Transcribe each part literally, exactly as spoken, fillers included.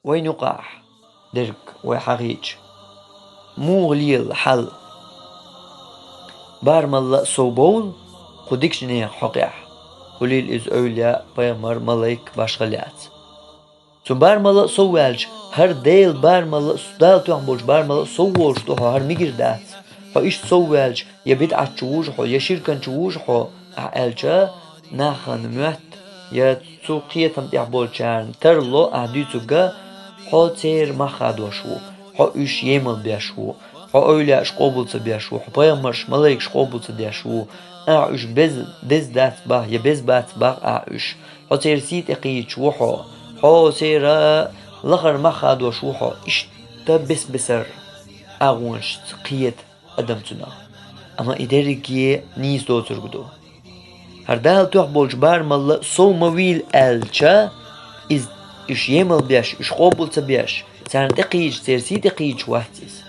Вайна юкъахь дерг вай хьахийча, муха лела хьал? Барамалла а сов бовла кху дикачу нехан хьокъехь, хуьлийла иза эвлаяъ, пайхамар, малайк, башха лаьцна. Цу барамалла а сов ваьлча, хӀара Делан барамалла а, Дала тоьхна болчу барамалла а сов волуш ду хьо, хӀара мегар дац. Хьо иштта сов ваьлча, я бидӀат чу вужу хьо, я ширкан чу вужу хьо, ахьа аьлча, нахана моьтту, я цу кхетам тӀехь болчарна тарло ахьа дуьйцург, хьо церан мах хадош ву, хьо уьш емал беш ву, хьо эвлаяаш къобал ца беш ву, хьо пайхамарш, малайкаш къобал ца деш ву, ахьа уьш беза, деза дац бах, я беза бац бах ахьа уьш, хьо церан сий тӀе кхийдаш ву хьо, хьо церан лахара мах хадош ву хьо, иштта бес-бесара агӀонашца кхета адам цунах. Амма и дерриге нийса доцург ду. ХӀара Дала тоьхна болчу барамалла а сов ма вийла аьлча, иза, уьш емал беш, уьш къобал ца беш, царна тӀе кхийдаш, церан сий тӀе кхийдаш вац иза.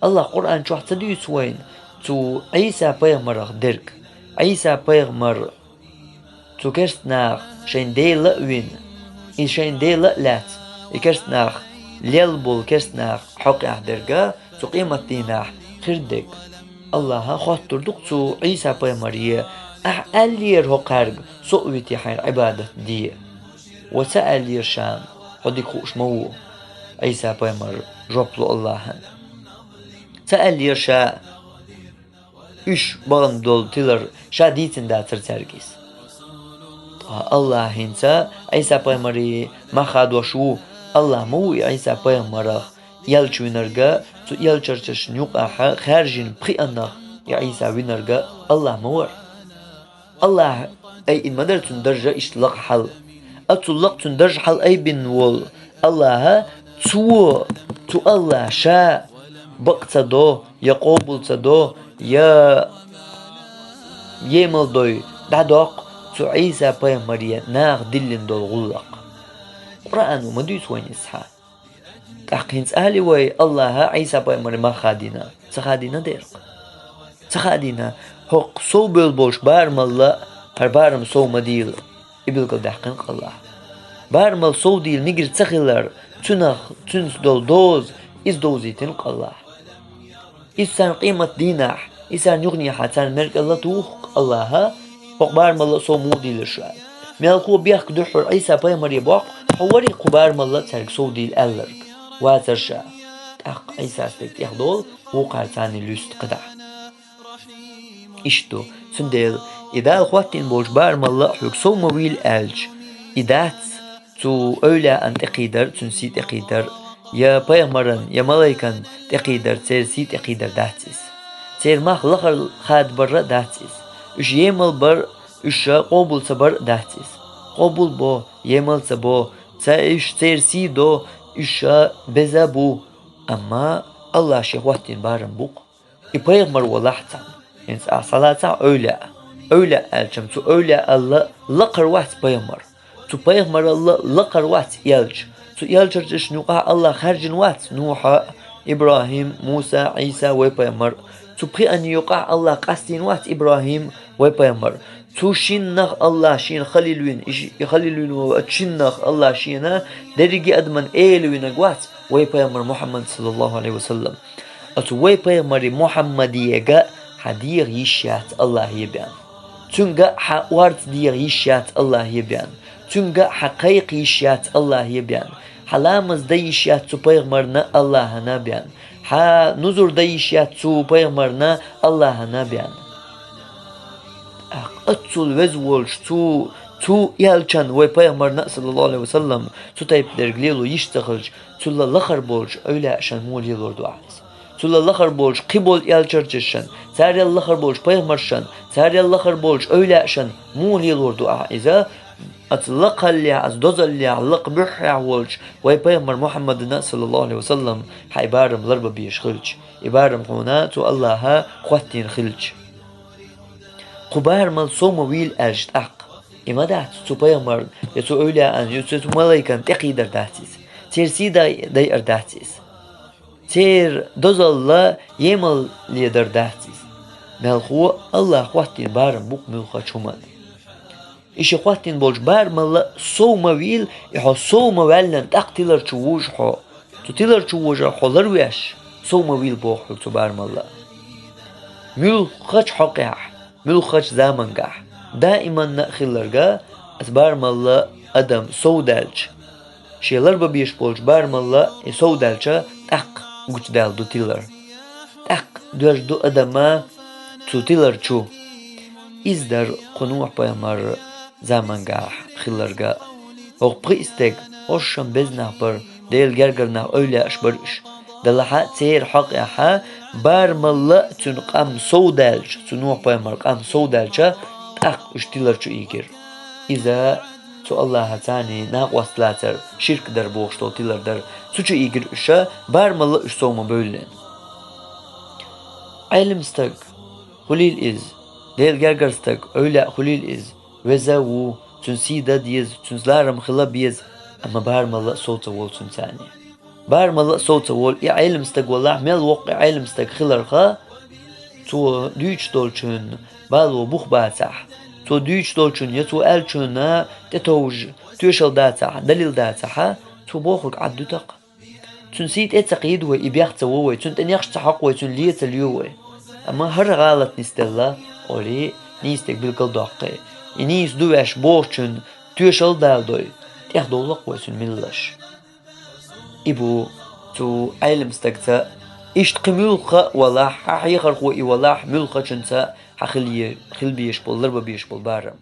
АллахӀа Къуръан чохь ца дуьйцу вайна цу Ӏийса-пайхамарах дерг? Ӏийса-пайхамар цу керста наха шайн Дела а вина, и шайн Дела а лаьцна, и керста нах лелла болу керста нах хьокъехь дерг цу къематдийнахь хир дерг. АллахӀа хоттур ду-кх цу Ӏийса-пайхамаре: «Ахьа аьллера хӀокхаьрга, со а вити хьайна Ӏибадат де». Ва ца аьллера ша, хьо дика хууш ма ву, Ӏийса-пайхамар жоп ло АллахӀана. Ца аьллера ша, уьш бахана долу тилар ша дийцина дацара цаьрга иза. Ткъа АллахӀ хӀинца Ӏийса-пайхамаре мах хадош ву, АллахӀ ма ву и Ӏийса-пайхамарах элча винарг, цу элчанашна юкъахь хаьржина пхиъанах и Ӏийса винарг АллахӀ ма вара. АллахӀа айина ма дара цуьнан даржа иштта лакха хьал. Оццул лакха цуьнан даржа хьал айбина волу АллахӀа, цо, цу АллахӀа ша бакъ ца до, я къобал ца до, я емал дой, дӀадоккху цу Ӏийса-пайхамаре наха диллина долу гӀуллакх. Къуръано ма дуьйцу вайна иза схьа. ТӀаккха хӀинца али вай, АллахӀа Ӏийса-пайхамаре мах хадийна? Ца хадийна дера-кх. Ца хадийна, хӀокху сов бевлла болчу барамалла а, хӀара барам сов ма дийла, и билгалдаьккхина-кх АллахӀа. Барамалла сов дийла мегар ца хилар, цуьнах, цуьнца долу доза, иза довзийтина-кх АллахӀа. Иза царна къематдийнахь, иза царна юханехьа царна меркӀалла туху-кх АллахӀа, хӀокху барамалла а сов муха дийла ша? Мелхо бехк дуьххьара Ӏийса-пайхамаре боккху, хьо вари-кх кху барамалла а цаьрга сов дийла аьлларг? Вацара ша. ТӀаккха Ӏийсас дерг тӀехдолу, вукхара царна луьста кхидӀа. Иштта ду, цундела и Дала хӀоттийна болчу барамалла а хьоьга сов ма вийла аьлча, и дац цу эвлаяан тӀекхийдар, цуьнан сий тӀекхийдар, я пайхамаран, я малайкан тӀекхийдар, церан сий тӀекхийдар дац иза. Церан мах лахара хадабар а дац иза. Уьш емал бар, уьш ша къобал ца бар а дац иза. Къобал бо, емал ца бо, ца уьш церан сий до, уьш ша беза бу. Амма АллахӀа шен хӀоттийна барам бу-кх. И пайхамар валахь цхьаьна, хӀинца ахь схьалацахь эвлаяъ. Эвлаяъ аьлча-м, цу эвлаяалла лакхара вац пайхамар. Цу пайхамаралла лакхара вац элча. Цу элчанашна юкъахь АллахӀа хаьржина вац Нухь а, ИбрахӀим, Муса, Ӏийса, вай пайхамар. Цу пхиъанна юкъахь АллахӀа къастийна вац ИбрахӀим, вай пайхамар. Цу шиннах АллахӀа шена халил вина, и ши-, и халил вина волу оцу шиннах АллахӀа шена дерриге а адаман эла винарг вац вай пайхамар Мухьаммад, саллаллахӀу Ӏалайхи ва саллам. Оцу вай пайхамаре Мухьаммадега хьан дегӀа йиш яц АллахӀе бен. Цуьнга хьан орца дегӀа йиш яц АллахӀе бен. Цуьнга хьан кхайкха йиш яц АллахӀе бен. Хьан ламаз дан йиш яц цу пайхамарна АллахӀана бен. Хьан нузур дан йиш яц цу пайхамарна АллахӀана бен. ТӀаккха оццул веза волчу цу, цу элчан, вай пайхамарна а, саллаллахӀу Ӏалайхи ва саллам, цу тайпа дерг лело йиш ца хилча, цулла лахара болчу эвлаяашна муха лелор ду ахьа иза? Цулла лахара болчу кхин болу элчанашна, царел лахара болчу пайхамаршна, царел лахара болчу эвлаяашна муха лелор ду ахьа иза? Оцу лакхаллехь, оцу дозаллехь, лакха буьххьехь волчу вай пайхамар Мухьаммадана, саллаллахӀу Ӏалайхи ва саллам, хьайн барам ларбан безаш хилча, и барам хьуна цу АллахӀа хӀоттийна хилча. Кху барамал сов ма вийла аьлча тӀаккха, и ма дац цу пайхамарна, я цу эвлаяан, я цу, цу малайкан тӀекхийдар дац иза. Церан сий дай-, дайар дац иза. Церан дозалла емал ледар дац иза. Мелхо АллахӀа хӀоттийна барам бу-кх муьлххачу хӀуманна. И ши хӀоттийна болчу барамалла а сов ма вийла, и хьо сов ма ваьллина тӀаккха тилар чу вужа хьо. Цу тилар чу вужар хьо ларвеш, сов ма вийла боху хьоьга цу барамалла а. Муьлххачу хьокъехь, муьлххачу замангахь, даиманна а хилларга, аса барамалла адам сов даьлча, шен ларбан безаш болчу барамалла и сов даьлча, тӀаккха гучудаьлла ду тилар. ТӀаккха доьжна ду адама цу тилар чу. Иза дара кху Нухь-пайхамар замангахь хилларга. ХӀокху пхи а стеган, хӀоршшам беза нах бара, Делан гергара нах, эвлаяаш бара уьш. Делахь а церан хьокъехь барамалла а цуьнан къам сов даьлча, цу Нухь-пайхамаран къам сов даьлча, тӀаккха уьш тилар чу ийгира. Иза цу Аллахьаца накъост лацар, ширк дар бохуш долу тилар дара. Цу чу ийгира уьш, барамалла а уьш сов ма бевллина. Ӏелам стаг хуьлийла иза, Делан гергара стаг, эвлаяъ хуьлийла иза, веза а ву, цуьнан сий дан деза, цуьнца ларам хила беза, амма барамалла а сов ца волу цуьнца. Барамалла а сов ца волу и Ӏелам стаг валахь, мел воккха и Ӏелам стаг хиларх, цо дуьйцуш долчун бало бух бацахь, цо дуьйцуш долчун я цо аьллачунна тӀетовжа тоьшалла дацахь, далил дацахь, цо бохург Ӏад ду тӀаккха. Цуьнан сий тӀе а ца кхийда вай, и бех ца во вай, цуьнан тӀе нехаш ца хьокху вай, цуьнан ле ца лоь вай. Амма хӀара гӀалат нисделла, олий, нийса стаг билгал доккхий. И нийса ду ваьш бохучун тоьшалла дала дой, тӀехдовлакх вай цуьнан миллаш. И бу цу Ӏелам стагца, иштта кхин муьлхха а валахь, хьан хьехархо и валахь, муьлххачунца хьан хила е-, хила безаш болу, ларбан безаш болу барам.